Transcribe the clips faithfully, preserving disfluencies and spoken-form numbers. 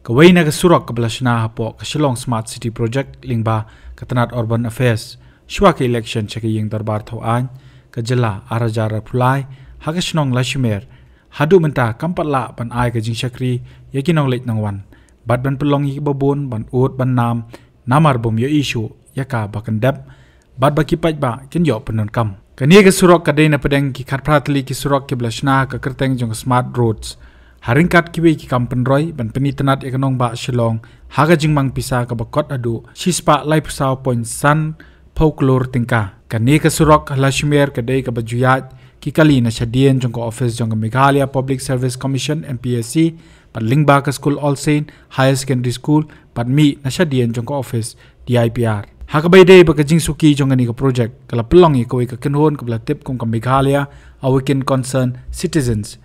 Kawei na ka surok kaba la shna hapoh ka Shillong Smart City Project lyngba ka tnat Urban Affairs shuwa ka election sha ka ïing dorbar thaw aiñ ka jylla ar hajar arphew lai, ha ka shnong Lashimer, haduh mynta kam pat lah ban ai ka jingshakri ïa ki nongleit nongwan bad ban pynlong ïa kiba bun ban ud ban nam, namar bym ïohi shuh ïa ka ba kyndep bad ba ki paidbah kin ïoh pyndonkam. Kane ka surok ka dei na pdeng ki khatphra tylli ki surok kiba la shna ha ka kyrteng jong ka Smart Roads, ha ryngkat kiwei ki kam pynroi ban pynitynnad ïa ka nongbah Shillong ha ka jingmang pisa kaba kot haduh shispah laiphew saw point san phew klur tyngka. Kane ka surok ha Lashimer ka dei kaba ju ïaid ki kali na shadien jong ka office jong ka Meghalaya Public Service Commission, M P S C, bad lyngba ka skul All Saint Higher Secondary School, bad mih na shadien jong ka office D I P R. Ha kaba ïadei bad ka jingsuki jong kane ka project, ka la pynlong ïa kawei ka kynhun kaba la tip kum ka Meghalaya Awaken Concerned Citizens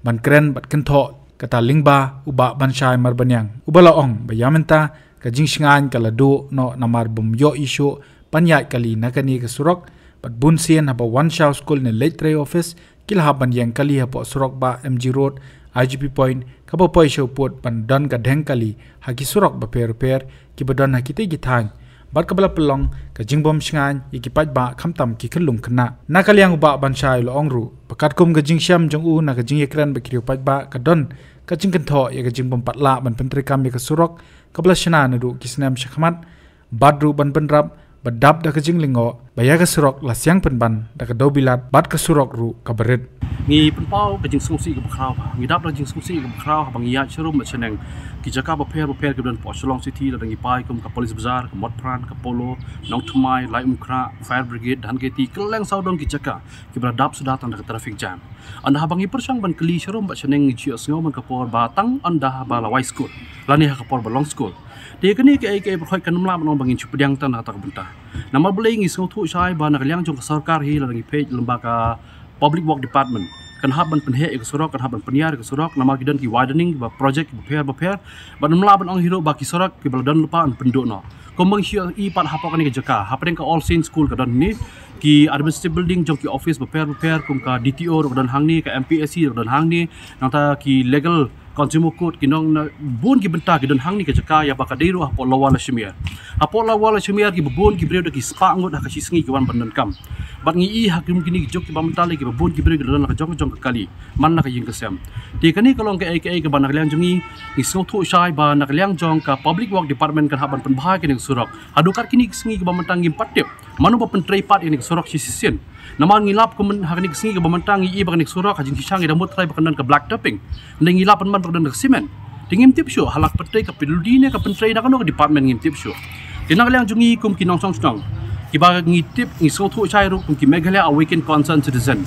ban kren bad kynthoh, kata lyngba u Bah Banshai Marbaniang, uba la ong ba ïa mynta ka jingshngaiñ ka la duh noh namar bym ïohi shuh ban ïaid kali na kane ka surok, bad bunsien haba wan shaw skul ne leit trei office, ki la hap ban ïeng kali hapoh surok Bah M G Road, I G P Point, kaba poi sha u pud ban don ka dheng kali ha ki surok bapher bapher kiba don ha kitei ki thaiñ, bad kaba la pynlong ka jingbym shngaiñ ïa ki paidbah khamtam ki khyllung khynnah. Na ka liang u Bah Banshai u la ong ruh ba katkum ka jingshem jong u na ka jingïakren bad ki riew paidbah, ka don ka jingkynthoh ïa ka jingbym pat lah ban pyntreikam ïa ka surok kaba la shna naduh ki snem shakhmat, bad ruh ban bynrap ba dap da ka jinglyngngoh ba ïa ka surok la siang pynban da ka dewbilat bad ka surok ruh kaba rit. Ngi pynpaw ka jingsngewsih kaba khraw, ngi dap da ka jingsngewsih kaba khraw haba ngi ïaid sharum bad shaneng ki jaka bapher bapher kiba don hapoh Shillong City, lada ngi phai kum ka Police Bazar, ka Motphran, ka Polo, Nongthymmai, Laitumkhrah, Fire Brigade, Dhankheti, kylleng sawdong ki jaka kiba la dap suda tang da ka traffic jam. Ynda haba ngi pyrshang ban kylli sharum bad shaneng, ngi ju ïohsngew man ka por ba tang ynda haba la wai skul lane ha ka por ba long skul. Te kane kaei kaei baroh kan ym lah ban ong ba ngin shu pdiang tang na kata ka bynta. Namar balei, ngi sngewthuh shai ba na ka liang jong ka sorkar hi, lada ngi peit lyngba ka Public Work Department, kan hap ban pynheh ïa ka surok, kan hap ban pynïar ïa ka surok, namar ki don ki widening ba project bapher bapher. Bad ym lah ban ong hi ruh ba ki surok kiba la don lypa yn pynduh noh. Kumba ngi shu ïohi pat hapoh kane ka jaka, hapdeng ka All Saints School ka don hangne, ki administrative building jong ki office bapher bapher kum ka D T O ruh ka don hangne, ka M P S C ruh ka don hangne, nangta ki legal, consumer court, ki nong na bun ki bynta ki don hangne ka jaka, ïa ba ka dei ruh hapoh Lower Lashimer. Hapoh Lower Lashimer kiba bun ki briew da ki spah ngut ha ka shi sngi ki wan ban donkam. Bad ngi i ha kum kine ki juk kiba mynta lei kiba bun ki briew ki don la ka jong ka jong ka kali man la ka ïing ka sem. Te kane ka long kaei kaei kaba na ka liang jong ngi, ngi sngewthuh shai ba na ka liang jong ka Public Work Department kan hap ban pynbha ïa kane ka surok. Haduh kat kine ki sngi kiba mynta ngim pat tip mano ba pyntrei pat ïa kane ka surok shisien. Namar ngi lap kum ha kane ka sngi kiba mynta ngi i ba kane ka surok ha jingshisha ngi da mut trai ba kan don ka black topping. Ngi lap pynban ba kan don ka cement. Te ngim tip shuh, ha la ka pyntrei ka pynlong ne ka pyntrei na kano ka department, ngim tip shuh. Te na ka liang jong ngi kum ki nongshong shnong, kiba ngi tip, ngi sngewthuh shai ruh kum ki Meghalaya Awaken Concerned Citizen,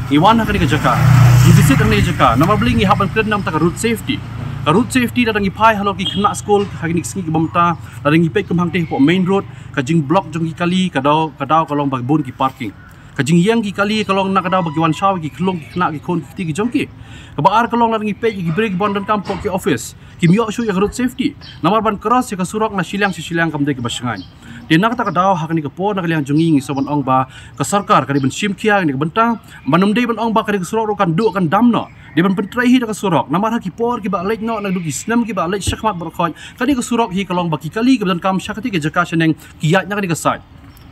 ngi wan ha kane ka jaka, ngi visit ha kane ka jaka. Namar balei, ngi hap ban kren na ka bynta ka road safety. Ka road safety, lada ngi phai halor ki khynnah skul ha kine ki sngi kiba mynta, lada ngi peit kum hangtei hapoh main road, ka jingblock jong ki kali, ka daw, ka daw ka long ba bun ki parking. Ka jingïeng ki kali ka long na ka daw ba ki wan shaw ki khyllung ki khynnah ki khun ki kti ki jong ki. Kaba ar ka long, lada ngi peit ïa ki briew kiba wan donkam hapoh ki office, kim ïoh shuh ïa ka road safety. Namar ban cross ïa ka surok na shiliang sha shiliang kam dei kaba shngaiñ. Te na kata ka daw, ha kane ka por, na ka liang jong ngi, ngi sngew ban ong ba ka sorkar ka dei ban shim khia ïa kane ka bynta. Ban ym dei ban ong ba kane ka surok ruh kan duh kan dam noh. Dei ban pyntrei hi da ka surok. Namar ha ki por kiba leit noh, naduh ki snem kiba leit shakhmat baroh khoit, kane ka surok hi ka long ba ki kali kiba donkam sha katei ka jaka shaneng ki ïaid na kane ka side.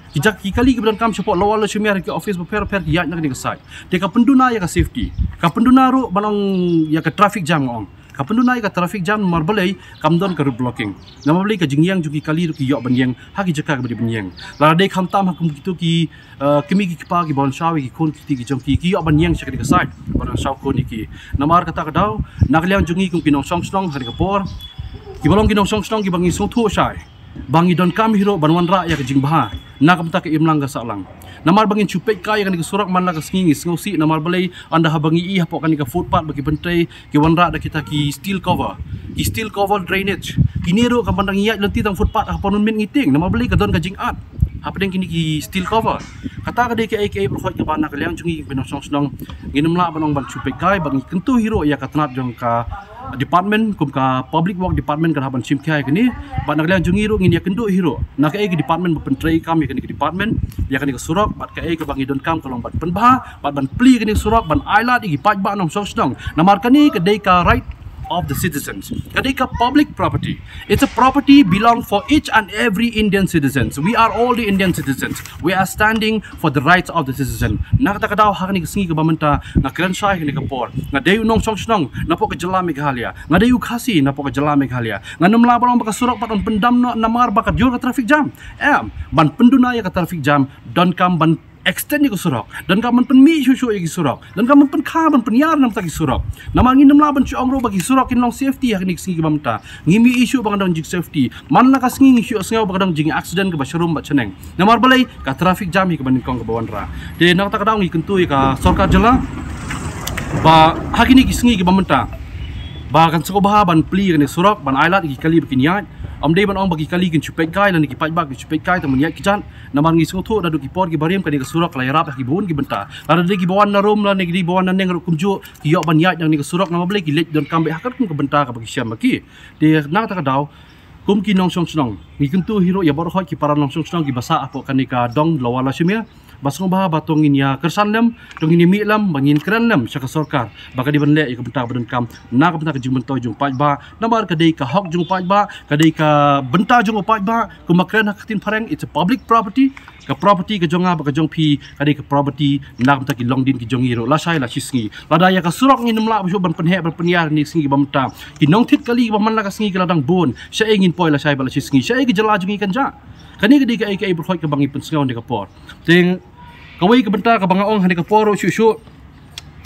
Ki jaka, ki kali kiba donkam shapoh Lower Lashimer ha ki office bapher bapher ki ïaid na kane ka side. Te ka pynduna ïa ka safety. Ka pynduna ruh ban ong ïa ka traffic jam, nga ong. Ka pynduna ïa ka traffic jam namar balei, kam don ka road blocking. Namar balei, ka jingïeng jong ki kali ruh ki ïoh ban ïeng ha ki jaka kiba dei ban ïeng. Lada dei khamtam ha kum kito ki, eh, kmie ki kpa kiba wan shaw ïa ki khun ki kti ki jong ki, ki ïoh ban ïeng sha kane ka side ban wan shaw khun ïa ki. Namar kata ka daw, na ka liang jong ngi kum ki nongshong shnong ha kane ka por, kiba long ki nongshong shnong kiba ngi sngewthuh shai ba ngi donkam hi ruh ban wanrah ïa ka jingbha na ka bynta ka imlang ka sahlang. Namar ba ngin shu peit kai ïa kane ka surok man la ka sngi, ngi sngewsih namar balei, ynda haba ngi i hapoh kane ka footpath ba ki pyntrei, ki wanrah da kita ki steel cover, ki steel cover drainage. Kine ruh ka ban dang ïaid lynti tang footpath, ha por mynmiet ngi tieng, namar balei, ka don ka jingat hapdeng kine ki steel cover. Kata ka dei kaei kaei baroh khoit kaba na ka liang jong ngi ki nongshong shnong, ngin ym lah ban ong ban shu peit kai, ba ngi kyntu hi ruh ïa ka tnat jong ka department, kum ka Public Work Department kan hap ban shim khia ïa kane. Bad na ka liang jong ngi ruh ngin ïakynduh hi ruh na kaei ka department ba pyntreikam ïa kane ka department, ïa kane ka surok, bad kaei kaba ngi donkam ka long ban pynbha bad ban plie ïa kane ka surok, ban ailad ïa ki paidbah nongshong shnong. Namar kane ka dei ka right of the citizens. Ka dei ka public property. It's a property belong for each and every Indian citizens. We are all the Indian citizens. We are standing for the rights of the citizen. Na kata ka daw ha kane ka sngi kaba mynta nga kren shai ha kane ka por. Nga dei u nongshong shnong napoh ka jylla Meghalaya. Nga dei u Khasi napoh ka jylla Meghalaya. Ngam lah ban ong ba ka surok pat yn pyndam noh namar ba ka jur ka traffic jam. Em, ban pynduna ïa ka traffic jam, donkam ban extend ïa ka surok. Donkam ban pynmih shuh shuh ïa ki surok. Donkam ban pynkha ban pynïar namar ki surok. Namar ngim lah ban shu ong ruh ba ki surok kin long safety ha kane ka sngi kaba mynta. Ngim ïohi shuh ba ka dang jing safety. Man la ka sngi ngi shu sngew ba ka dang jing accident kaba sharum bad shaneng. Namar balei? Ka traffic jam hi kaba nyngkong kaba wanrah. Te na kata ka daw ngi kyntu ïa ka sorkar jylla ba ha kine ki sngi kaba mynta ba kan sngewbha ban plie kane surok, ban ailad ïa ki kali ba kin ïaid. Ym dei ban ong ba ki kali kin shu peit kai lane ki paidbah kin shu peit kai tang ban ïaid kjat. Namar ngi sngewthuh naduh ki por kiba rim kane ka surok ka la ïarap ha ki bun ki bynta. Lada dei kiba wan na Rum lane ki dei ba wan na Neng ruh kumjuh ki ïoh ban ïaid na kane ka surok, namar balei ki leit donkam beit ha katkum ka bynta kaba ki shem ma ki. Te na kata ka daw kum ki nongshong shnong ngi kyntu hi ruh ïa baroh ki para nongshong shnong kiba sah hapoh kane ka dong Lower Lashimer ba sngewbha ba to ngin ïa kyrshan lem, to ngin ïa mih lem, ba ngin kren lem sha ka sorkar ba ka dei ban leh ïa ka bynta ba donkam na ka bynta ka jingmyntoi jong u paidbah. Namar ka dei ka hok jong u paidbah, ka dei ka bynta jong u paidbah. Kumba kren ha ka ktien phareng, it's a public property. Ka property ka jong nga bad ka jong phi ka dei ka property na ka bynta ki longdien ki jong ngi ruh lashai la shisngi. Lada ïa ka surok ngim lah shuh ban pynheh ban pynïar ha kine ki sngi kiba mynta, ki nongthied kali kiba man la ka sngi ki la dang bun. Shaei ngin poi lashai bad la shisngi? Shaei ka jylla jong ngi kan jah? Kane ka dei kaei kaei baroh kaba ngi pynsngew ha kane ka por. Te kawei ka bynta kaba nga ong ha kane ka por ruh shuh shuh,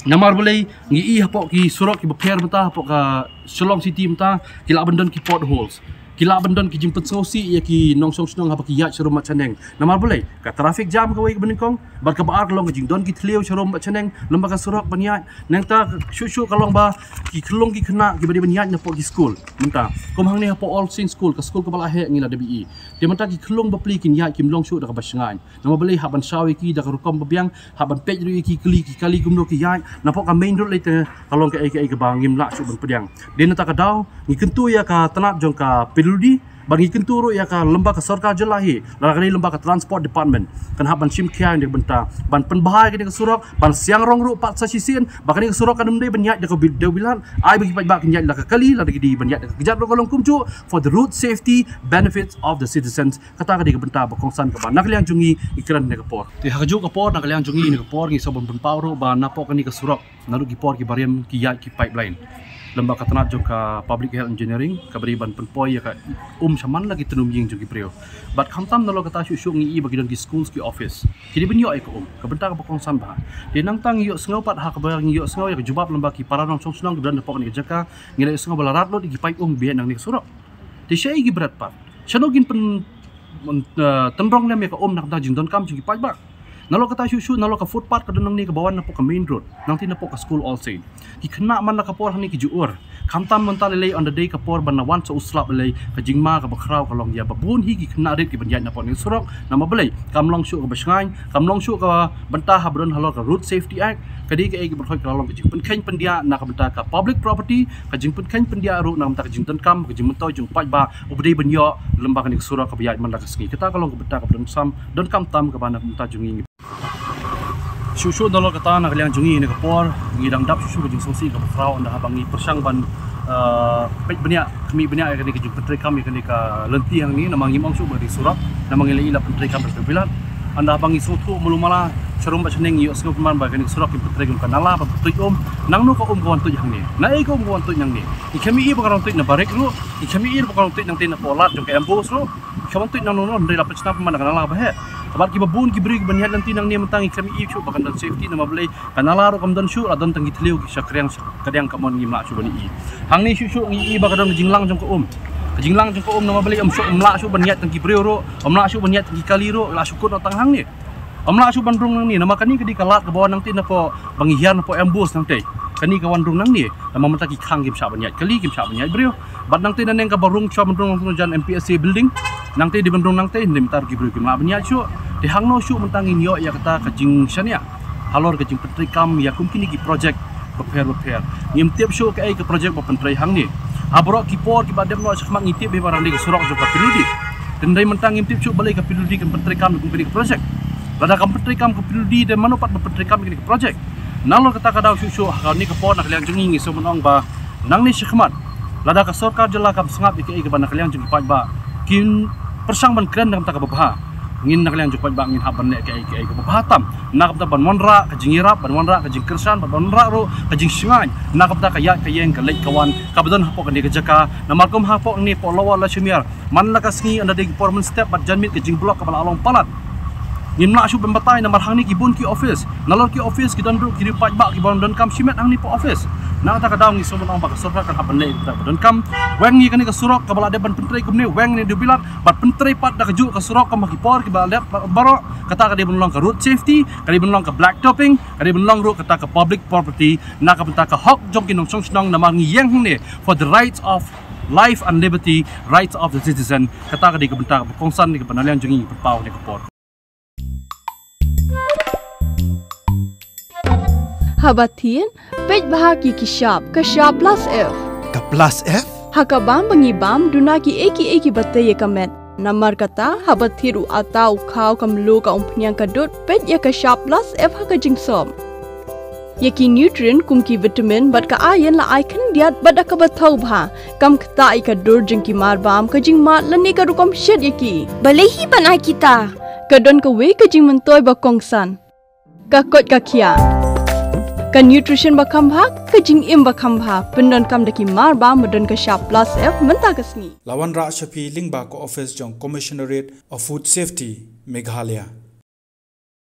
namar balei ngi i hapoh ki surok kiba pher mynta hapoh ka Shillong City mynta ki lah ban don ki potholes, ki lah ban don ki jingpynsngewsih ïa ki nongshong shnong haba ki ïaid sharum bad shaneng. Namar balei? Ka traffic jam kawei kaba nyngkong, bad kaba ar ka long ka jingdon ki thliew sharum bad shaneng lem bad ka surok ban ïaid. Nangta shuh shuh ka long ba ki khyllung ki khynnah kiba dei ban ïaid napoh ki skul mynta, kum hangne hapoh All Saints School, ka skul kaba la heh ngi la dep ïohi. Te mynta ki khyllung bapli kin ïaid kim long shuh da kaba shngaiñ. Namar balei? Hap ban shaw ïa ki da ka rukom ba biang, hap ban peit ruh ïa ki kali, ki kali kumno ki ïaid. Napoh ka main road lei te ka long kaei kaei kaba ngim lah shuh ban pdiang. Te na kata ka daw ngi kyntu ïa ka tnat jong ka P W D bad ngi kyntu ruh ïa ka lem bad ka sorkar jylla hi, lada ka dei lem bad ka transport department, kan hap ban shim khia ïa kane ka bynta ban pynbha ïa kane ka surok, ban siang rong ruh pat sa shisien ba kane ka surok kan ym dei ban ïaid da ka bil-, da ka bilat. Ai ba ki paidbah kin ïaid la ka kali, lada ki dei ban ïaid da ka kjat ruh ka long kumjuh, for the road safety benefits of the citizens. Kata ka dei ka bynta ba kongsan kaba na ka liang jong ngi ngi kren ha kane ka por. Te ha kajuh ka por, na ka liang jong ngi ha kane ka por ngi sngewbha ban pynpaw ruh ba napoh kane ka surok naduh ki por kiba rim ki ïaid ki pipeline lem bad ka tnat jong ka Public Health Engineering kaba dei ban pynpoi ïa ka um sha man la ki tnum ïing jong ki briew. Bad khamtam nalor kata shuh shuh ngi i ba ki don ki schools, ki office, ki dei ban ïoh ïa ka um. Ka bynta kaba kongsan bha. Te nangta ngi ïohsngew pat ha kaba ngi ïohsngew ïa ka jubab lem bad ki para nongshong shnong kiba don hapoh kane ka jaka, ngi la ïohsngew ba la rat lut ïa ki paip um ba ïaid nangne ka surok. Te shaei ki bret pat? Shano kin pyn, pyn, eh, tynrong lem ïa ka um na ka bynta jingdonkam jong ki paidbah? Nalor kata shuh shuh, nalor ka footpath ka don nangne kaba wan napoh ka main road, nangtei napoh ka skul All Saint. Ki khynnah man la ka por hangne ki ju ur. Khamtam mynta lei lei, on the day, ka por ban la wan sa u slap lei lei, ka jingma kaba khraw ka long ïa ba bun hi ki khynnah rit kiban ïaid napoh kane ka surok. Namar balei? Kam long shuh kaba shngaiñ, kam long shuh kaba bynta haba don halor ka Road Safety Act. Ka dei kaei kaba hoi ka la long ka jingpynkheiñ pyndiah na ka bynta ka public property, ka jingpynkheiñ pyndiah ruh na ka bynta ka jingdonkam, ka jingmyntoi jong u paidbah uba dei ban ïoh lem bad kane ka surok kaba ïaid man la ka sngi. Kata ka long ka bynta kaba donkam, donkam tam kaba na ka bynta jong ngi. Shuh shuh nalor kata, na ka liang jong ngi ha kane ka por ngi dang dap shuh shuh ka jingsngewsih kaba khraw ynda haba ngi pyrshang ban, eh, peit bniah, khmih bniah ïa kane ka jingpyntreikam ïa kane ka lynti hangne. Namar ngim ong shuh ba ka dei surok, namar ngi la i la pyntreikam da ka bilat. Ynda haba ngi sngewthuh malu mala, sharum bad shaneng ngi ïohsngew kumne ba kane ka surok kim pyntrei kum ka nala ba pyntuid um. Nangno ka um ka wan tuid hangne? Naei ka um ka wan tuid nangne? Ngi khlem ïohi ba ka wan tuid na barik ruh, ngi khlem ïohi ba ka wan tuid nangtei napoh lad jong ka MBOSE ruh. Ka wan tuid nangno, nangno, hynrei la pynshna pynman da ka nala ba heh. Bad kiba bun ki briew kiban ïaid lynti nangne mynta ngi khlem ïohi shuh ba kan don safety, namar balei? Ka nala ruh kam don shuh, la don tang ki thliew ki sha kadiang, sha kadiang kamon, ngim lah shuh ban ïohi. Hangne shuh shuh ngi ïohi ba ka don ka jinglang jong ka um. Ka jinglang jong ka um, namar balei? Ym shuh, ym lah shuh ban ïaid tang ki briew ruh, ym lah shuh ban ïaid tang ki kali ruh, la shu kut noh tang hangne. Ym lah shuh ban rung nangne, namar kane ka dei ka lad kaba wan nangtei napoh, ba ngi hiar napoh MBOSE nangtei. Kane ka wan rung nangne, namar mynta ki khang kim shah ban ïaid kali, kim shah ban ïaid briew. Bad nangtei naneng kaba rung, shah ban rung nangtei jan MPSA building. Nangtei dei ban rung nangtei, hynrei mynta ruh ki briew kim lah ban ïaid shuh. Te hangno shuh mynta ngin ïoh ïa kata ka jingshaniah halor ka jingpyntreikam ïa kum kine ki projek bapher bapher. Ngim tip shuh kaei ka projek ba pyntrei hangne. Ha baroh ki por kiba dep noh shakhmat ngi tip ba dang dei ka surok jong ka P W D. Te hynrei mynta ngim tip shuh balei ka P W D kan pyntreikam ïa kum kine ki projek. Lada kam pyntreikam ka P W D, te mano pat ba pyntreikam ïa kine ki projek? Nalor kata ka daw shuh shuh ha kane ka por, na ka liang jong ngi ngi sngewbha ban ong ba Nangne shakhmat, lada ka sorkar jylla kam sngap ïa kaei kaba na ka liang jong ki paidbah kin pyrshang ban kren na ka bynta kaba bha, ngin na ka liang jong ki paidbah ngin hap ban leh kaei kaei kaba bha tam, na ka bynta ban wanrah ka jingïarap, ban wanrah ka jingkyrshan, ban wanrah ruh ka jingshngaiñ na ka bynta ka ïaid ka ïeng, ka leit ka wan kaba don hapoh kane ka jaka. Namar kum hapoh ngi, hapoh Lower Lashimer, man la ka sngi ynda dei ki por mynstep bad janmiet ka jingblok kaba la long palat. Ngim lah shuh ban batai namar hangne ki bun ki office, nalor ki office ki don ruh ki riew paidbah kiba ym donkam shimet hangne hapoh office. Na kata ka daw ngi sngew ban ong ba ka sorkar kan hap ban leh kaba donkam. Weng ïa kane ka surok kaba la dep ban pyntrei kumne, weng ïa kane ka dewbilat, bad pyntrei pat da kajuh ka surok kum ha ki por kiba la dep baroh. Kata ka dei ban long ka road safety, ka dei ban long ka black topping, ka dei ban long ruh kata ka public property, na ka bynta ka hok jong ki nongshong shnong, namar ngi ïeng hangne for the rights of life and liberty, rights of the citizen. Kata ka dei ka bynta kaba kongsan kaba na liang jong ngi pynpaw ha kane ka por. Haba thied, peit bha ïa ki shap, ka shap plus F. Ka plus F? Ha ka bam ba ngi bam, duna kiei kiei kiba tei ïa ka met. Namar kata, haba thied u atta, u khaw, ka mluh, ka umphniang, ka dud, peit ïa ka shap plus F ha ka jingsop. Ïa ki nutrient kum ki vitamin bad ka iron la ai khyndiat bad da kaba thaw bha. Kam ktah ïa ka dur jong ki marbam, ka jingmad lane ka rukom shet ïa ki. Balei hi ban ai kita? Ka don kawei ka jingmyntoi ba kongsan. Ka koit ka khiah. Ka nutrition ba kham bha, ka jingim ba kham bha. Pyndonkam da ki marbam ba don ka shap plus F mynta ka sngi. La wanrah sha phi lyngba ka office jong Commissionerate of Food Safety, Meghalaya.